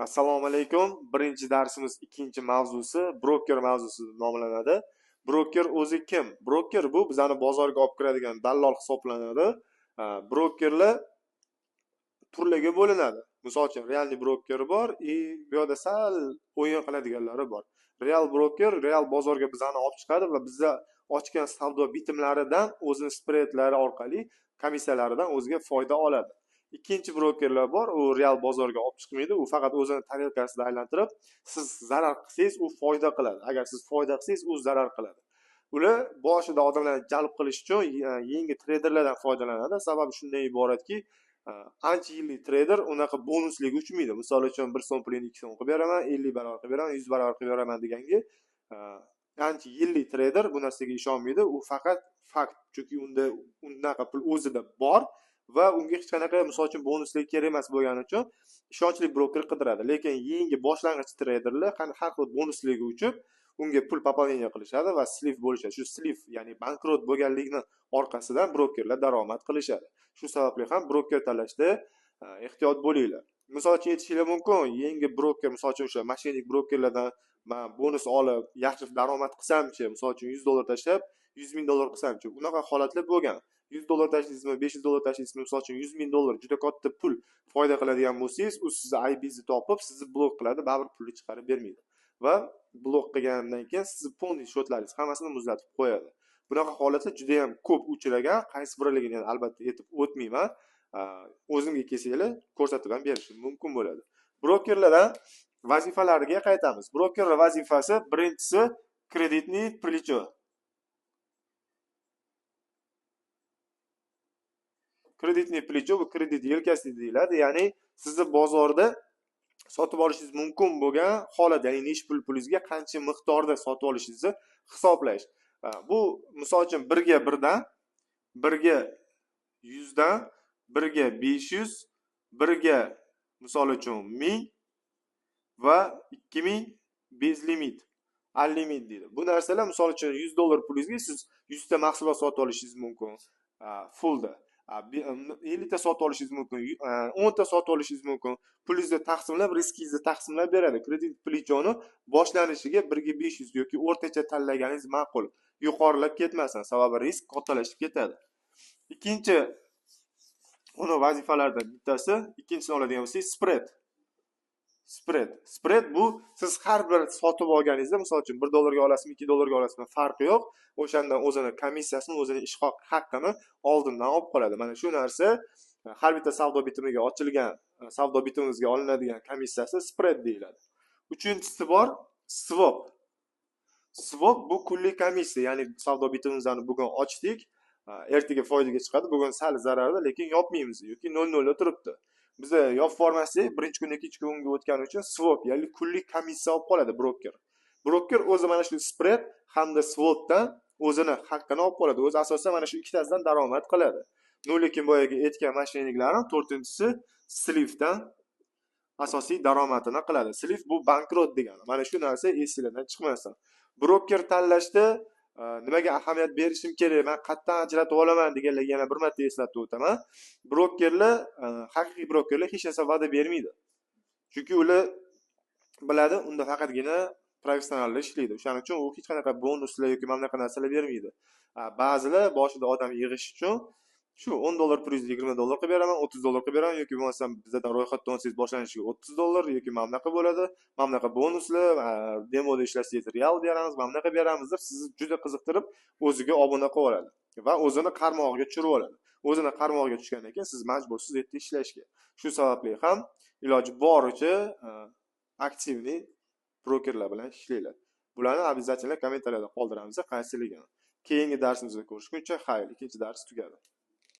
Assalomu alaykum. Birinchi darsimiz ikkinchi mavzusi broker mavzusi nomlanadi. Broker o'zi kim? Broker bu bizani bozorga olib kiradigan dallol hisoblanadi. Brokerlar turlarga bo'linadi. Misol uchun, реальный broker bor и bu yoqda sal o'yin qiladiganlari bor. Real broker real bozorga bizani olib chiqadi va biza ochgan savdo bitimlaridan o'zini spreadlari orqali komissiyalaridan o'ziga foyda oladi. Ikkinchi brokerlar bor, u real bozorga olib chiqmaydi, u faqat o'zini tarelkasida aylantirib, siz zarar qilsangiz u foyda qiladi. Agar siz foyda qilsangiz u zarar qiladi. Ular boshida odamlarni jalb qilish uchun yangi treyderlardan foydalanadi. Sababi shundan iboratki, ancha yillik treyder unaqa bonuslarga uchmaydi. Misol uchun 1 so'm pulini 2 so'm qilib beraman, 50 barobar qilib beraman, 100 barobar qilib beraman deganga ancha yillik treyder bu narsaga ishonmaydi. U faqat fakt, chunki unda unaqa pul o'zida bor va unga hech qanaqa misol uchun bonuslar kerak emas bo'lgani uchun ishonchli broker qidiradi. Lekin yangi boshlang'ich treyderlar har xil bonuslarga uchib, unga pul пополнение qilishadi va slif bo'lishadi. Shu slif, ya'ni bankrot bo'lganlikni orqasidan brokerlar daromad qilishadi. Shu sababli ham broker tanlashda ehtiyot bo'linglar. Misol uchun aytishinglar mumkin, yangi broker, misol uchun o'sha mashinalik brokerlardan men bonus olib, yaxshi daromad qilsamchi, misol uchun $100 tashlab $100,000 qilsamchi, unaqa holatlar bo'lgan. $100 tashlaysizmi, $500 tashlaysizmi, misol uchun $100,000 juda katta pul foyda qiladigan bo'lsangiz, u sizni aybingizni topib, sizni blok qiladi, baribir pulni chiqarib bermaydi. Va blok qilgandan keyin sizni полный счетlaringiz hammasini muzlatib qo'yadi. Bunaqa holatlar juda ham ko'p uchragan, qaysi birligini endi albatta aytib o'tmayman. O'zimga kelsanglar ko'rsatib ham berishim mumkin bo'ladi. Brokerlardan vazifalariga qaytamiz. Broker vazifasi birinchisi kreditni плечо. Kreditni плечо bu kredit yelkasi deyiladi. Ya'ni sizni bozorda sotib olishingiz mumkin bo'lgan holat, ya'ni necha pul pulingizga qancha miqdorda sotib olishingizni hisoblash. Bu misol uchun 1ga 1dan, 1ga 100dan, 1ga 500, 1ga misol uchun 1000 va 2000 bezlimit, unlimit deydi. Bu narsalar misol uchun $100 pulingizga siz 100 ta mahsulot sotib olishingiz mumkin, fullda. 50 ta sotib olishingiz mumkin, 10 ta sotib olishingiz mumkin. Pulingizni taqsimlab, riskingizni taqsimlab beradi. Kredit plechoni boshlanishiga 1ga 500 yoki o'rtacha tanlaganingiz ma'qul. Yuqorilab ketmasin, sababi risk kattalashib ketadi. Ikkinchi uni vazifalardan bittasi, ikkinchisini oladigan bo'lsak, spread. Spread. Spread bu siz har bir sotib olganingizda, misol uchun $1 ga olasizmi, $2 ga olasizmi, farqi yo'q. O'shandan o'zini komissiyasini, o'zini ish haqqini oldindan olib qoladi. Mana shu narsa har bitta savdo bitimiga ochilgan, savdo bitimimizga olinadigan komissiyasi spread deyiladi. Uchinchisi bor, swap. Swap bu kunlik komissiya, ya'ni savdo bitimimizni bugun ochdik, ertaga foydaga chiqadi, bugun sal zararda, lekin yopmaymiz yoki 0.0 da turibdi. Biz yopib bormasak, birinchi kun, ikkinchi kunga o'tgani uchun swap, ya'ni kunlik komissiya olib qoladi broker. Broker o'zi mana shu spread hamda swapdan o'zini haqqini olib qoladi. O'zi asosan mana shu ikkitasidan daromad qiladi. Lekin boyagi aytgan mashinalarning to'rtinchisi slifdan asosiy daromadini qiladi. Slif bu bankrot degani. Mana shu narsa esingizdan chiqmasin. Broker tanlashda nimaga ahamiyat berishim kerak, men qayerdan ajratib olaman deganlarga yana bir marta eslatib o'taman. Brokerlar, haqiqiy brokerlar hech narsa va'da bermaydi. Chunki ular biladi, unda faqatgina professionallar ishlaydi. O'shaning uchun u hech qanaqa bonuslar yoki mana bunaqa narsalar bermaydi. Ba'zilar boshida odam yig'ish uchun shu $10 pulingizni $20 qilib beraman, $30 qilib beraman yoki bo'lmasam bizdan ro'yxatdan o'tsangiz boshlanishiga $30 yoki mana bunaqa bo'ladi, mana bunaqa bonuslar, demoda ishlasangiz real beramiz, mana bunaqa beramiz deb sizni juda qiziqtirib o'ziga obuna qilib oladi va o'zini qarmog'iga tushirib oladi. O'zini qarmog'iga tushgandan keyin siz majbursiz yerda ishlashga. Shu sababli ham iloji boricha aktivniy brokerlar bilan ishlanglar. Bularni обязательно kommentariyada qoldiramiz qaysiligini. Keyingi darsimizda ko'rishguncha xayr, ikkinchi dars tugadi.